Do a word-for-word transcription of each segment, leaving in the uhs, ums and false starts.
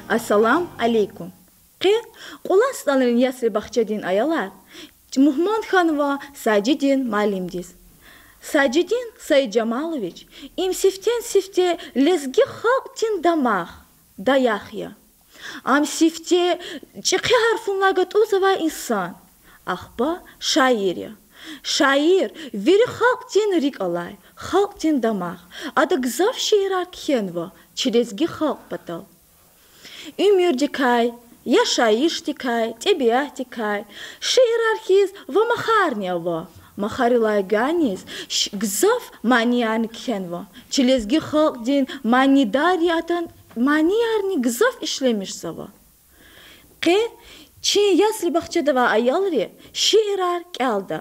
Ассаламу алейкум. Къе Кьулан СтӀалрин ясли-бахчадин аялар мугьман хьанва Сажидин муаллимдиз. Сажидин Саиджамалович, им сифтени-сифте лезги халкьдин дамах, даях я. Ам сифте чӀехи гьарфунилай гатӀунзавай инсан, ахпа шаир я. Шаир вири халкьдин рикӀ алай, халкьдин дамах. Ада гзаф шиирар кхьенва чи лезги халкь патал. Уьмуьрдикай, яшайишдикай, тӀебиатдикай шиирар хьиз ва махарни ава. Махарилай гуьгъуьниз ш-, гзаф маниярни кхьенва. Чи лезги халкьдин манидар ятӀан маниярни гзаф ишлемишзава. Къе чи ясли-бахчада авай аялри шиирар кӀелда.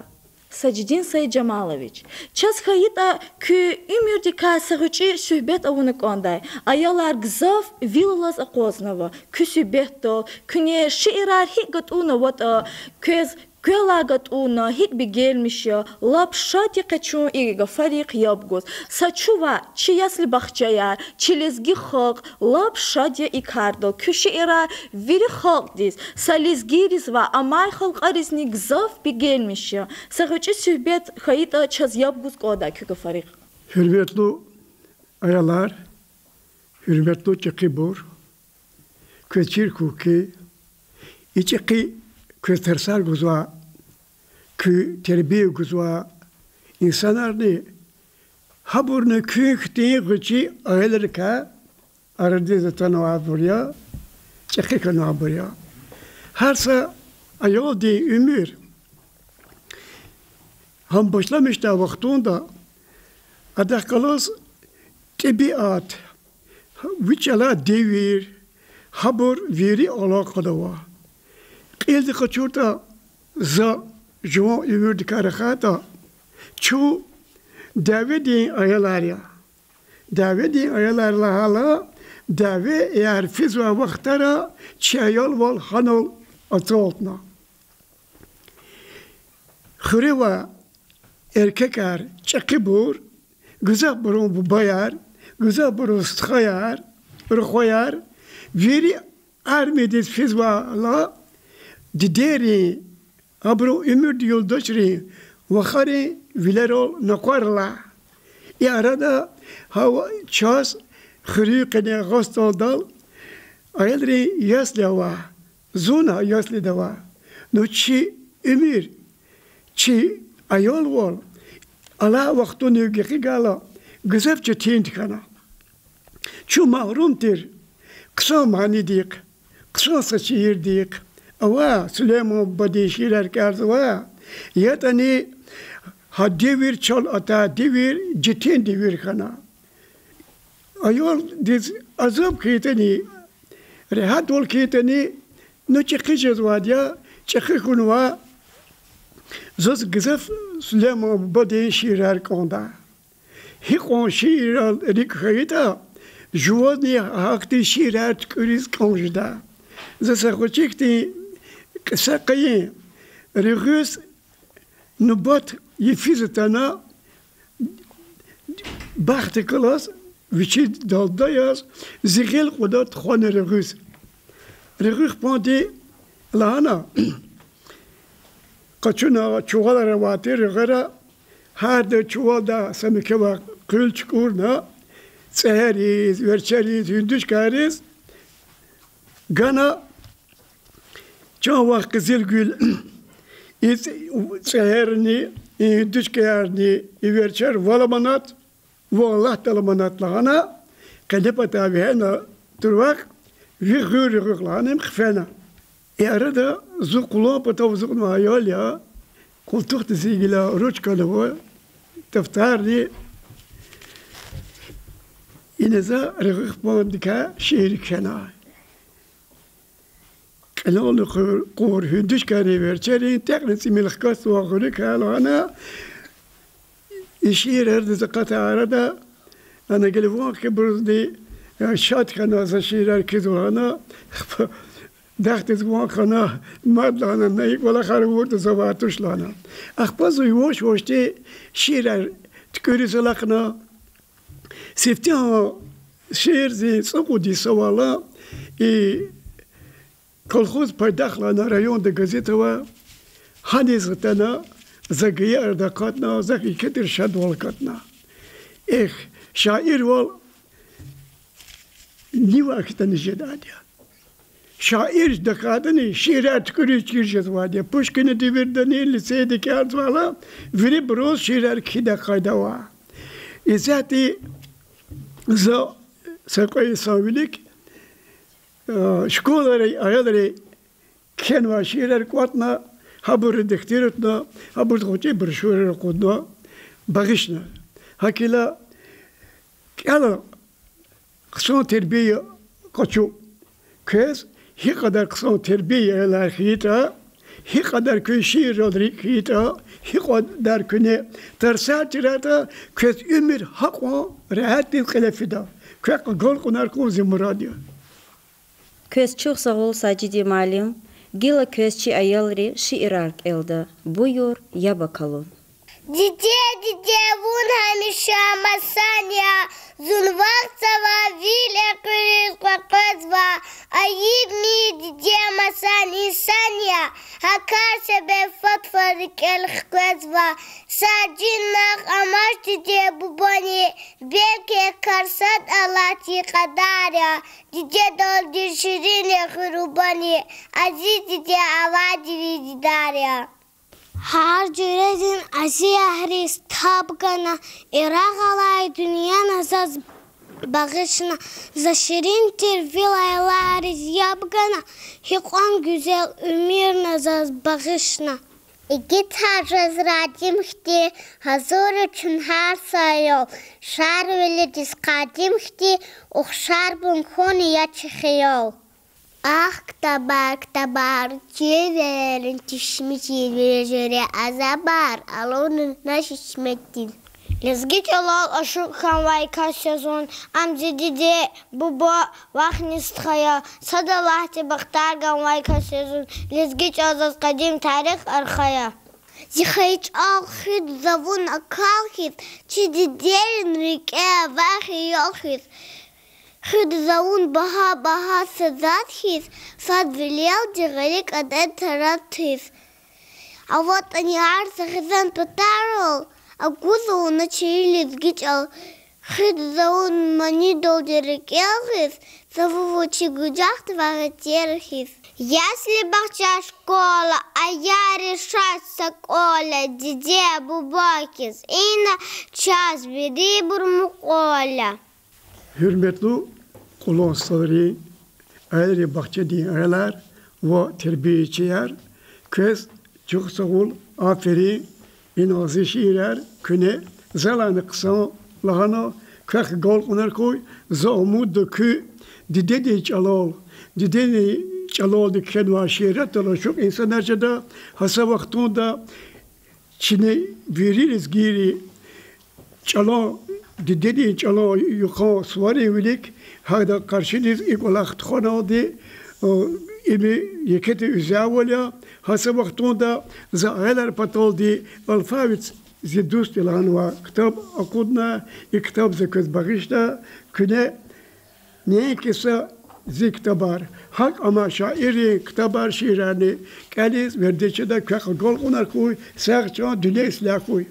Сажидин Саиджамалович, чаз хьайитӀа, куь уьмуьрдикай са гъвечӀи суьгьбет авуна кӀандай. Аялар гзаф вил алаз акъвазнава куь суьгьбетдал, куьне шиирар гьикӀ гатӀуннаватӀа, квез квелай гатӀунна, гьикӀ бегенмиш я, лап шад я къе чун и гафарихъ яб гуз. Са чувай чи ясли-бахчаяр, чи лезги халкь лап шад я и кардал. Куь шиирар вири халкьдиз, са лезгийриз ва амай халкьаризни гзаф бегенмиш я. Са гъвечӀи суьгьбет хьайитӀа, чаз яб гуз кӀандай куь гафарихъ. Гьуьрметлу аялар, гьуьрметлу чӀехибур, квез чир хьухь хьи, и чӀехи квез тарсар гузвай, куь тербия гузвай инсанарни, гьабурни куь хьтин гъвечӀи аялрикай арадиз атанвайбур я, чӀехи хьанвайбур я. Гьар са аялдин уьмуьр гьам башламишдай вахтунда адахъ галаз тӀебиат, вич алай девир, гьабур вири алакъада ава. Кьилди къачуртӀа, за жуван уьмуьрдикай рахайтӀа, чун дяведин аялар я. Дяведин аялар лагьайла, дявеяр физвай вахтара чи аялвал гьанал ацалтна. Хуьре авай эркекар, чӀехибур, гзафбурун бубаяр, гзафбурун стхаяр, рухваяр, вири армиядиз физвайла, дидейрин, абурун уьмуьрдин юлдашрин, вахарин вилерал накъварла. И арада гьа чаз хуьруьн къене гъасдалдал аялрин ясли ава, зун а яслида ава. Ну чи уьмуьр, чи аялвал алай вахтунив гекъигайла, гзаф четинди хьана. Чун магьрум тир хъсан манидихъ, хъсан са шиирдихъ. Ава, Сулейман бубадин шиирар кӀелзава, ятӀани гьа девир, чал атай девир четин девир хьана. Аялдиз азаб хьайитӀани, регьятвал хьайитӀани, ну чӀехи жезвайди я, чӀехи хьунва. Заз гзаф Сулейман бубадин шиирар кӀанда. Гьикьван шиирал рикӀ хьайитӀа, жувазни гьахьтин шиирар туькӀуьриз кӀан жеда. За са гъвечӀи хьтин кьиса къейин. Регъуьз нубат йифиз атана, бахтикалаз, вичи далда яз, зи гъил кьуда тухвана регъуьз. Регъуьхбанди лагьана: къачуна чувалар авай тир регъуьра, гьарда чувалда са мекевай къуьл чукӀурна, цӀегьериз, верчериз, гьуьндуьшкайриз гана. Чан вах къизилгуьл, и цӀ-, цӀегьерни, и гьуьндуьшкаярни, и верчер вал аманат, вун Аллагьдал аманат лагьана, къене патай вегьена тир вахъ, ви гъуьр регъуьхъ лагьана, им хъфена. И арада зун Кьулан патав ацукьнавай аял я, кьултухда зи гила ручкани ава, дафтарни, ина за регъуьхбандикай шиир кхьена. Кьилелни кьур, кьур гьуьндуьшкайрин верчерин текьни цӀимил хкатзавай гъуьруькай лагьана, и шиир арадиз акъатай арада, ана гила ван хьайибурузни, э, шад хьана, за шиирар кхьизва лагьана, дахдиз ван хьана, мад лагьана, на и кӀвалахар авуртӀа, за авай туш лагьана. Ахпа зун юваш-ювашди шиирар туькӀуьриз алахъна, сифтегьан шиир зи цӀукьуд йис авайла, И колхоз пайдах лагьана районда газет ава, гьаниз атана, за гайи арада акъатна, захъ еке тир шадвал акатна. Эхь, шаирвал нивай хьтин жедайди я. Шаир тахьайтӀани, шиирар туькӀуьриз чир жезвайди я. Пушкинан девирдани, лицейда кӀелзавайла, вирибуруз шиирар кхьидай къайда ава. Исятда за са кьве инсан вилик, э, школайра аялри кхьенвай шиирар кӀватӀна, гьабур редактироватьна, гьабуруз гъвечӀи брошюраяр акъудна, багъишна. ГьакӀ хьайила, кӀела хъсан тербия къачу. Квез гьикьадар хъсан тербия аялар хьайитӀа, гьикьадар куьн шиирал рикӀ хьайитӀа, гьикьадар куьне тарсар чирайтӀа, квез уьмуьр гьакьван регьятдиз кьиле фида. Квехъ агалкьунар хьун зи мурад я. Квез чухсагъул, Сажидин муаллим, гила квез чи аялри шиирар кӀелда. Буюр, яб акалун. Диде, диде, вун гьамиша масан я, зун вахъ цава вил экъуьриз къекъвезва, айибни, диде, масан инсан я, гьа кар себеб фад-фад рикӀел хквезва, Сажидин нахъ амач диде-бубани, белки кар сад алатдин кьадар я, дидедалди ширин я хуьрубани, азиз диде, авайди ви дидар я. Гьар жуьредин азиятриз таб гана, Ирагъ алай дуьньяна заз багъишна, за ширин тир вил аялриз яб гана, гьикьван гуьзел уьмуьрна заз багъишна. Игитар жез радим хьтин, гьазур я чун гьар са аял, Шарвилидиз къадим хьтин, ухшар бун хьун я чи хиял. Ахъ, ктабар, ктабар, чи вилерин тишмиш я, вири жуьре азабар алудна шишметдиз. Лезги чӀалал ашукь хьанвай кас я зун, ам зи диде, буба, вахни стха я. Сад Аллагьди бахтар ганвай кас я зун, лезги чӀал заз къадим тарих арха я. Зи хайи чӀал, хуьда за вун акал хьиз, чи дидейрин рикӀе авай хиял хьиз. Хуьда за вун багьа-багьа садаз хьиз, сад вилелди гъилик кьатӀен тарад хьиз. АватӀани гьар са хизан патарал агузва вуна чи лезги чӀал. Хуьда за вун манидалди рикӀел гъиз, цавув вун чи гужахда вагъетер хьиз. Ясли, бахча, школа, аялри шад са кӀвал я, диде-буба хьиз ина чаз вирибур мукьвал я. Гьуьрметлу къулан столрин, аялрин бахчадин аялар ва тербиячияр, квез чухсагъул, аферин, инал зи шиирар куьне залайни хъсан лагьана, квехъ агалкьунар хьуй. За умудда, куьн дидедин чӀалал, дидедин чӀалалди кхьенвай шииратдал ашукь инсанар жеда, гьа са вахтунда чна вири лезгийри чӀалан, дидедин чӀалан юкъан суварин вилик гьада къаршидиз и кӀвалах тухваналди, им еке тир уьзуьвал я. Гьа са вахтунда за аялар паталди Алфавит зи дуст я лагьанвай ктаб акъудна, и ктаб за квез багъишда, куьне неинки са зи ктабар, гьакӀ амай шаиррин ктабар, шиирарни кӀелиз вердиш жеда. Квехъ агалкьунар хьуй, сагъ чан, дуьнья ислягь хьуй.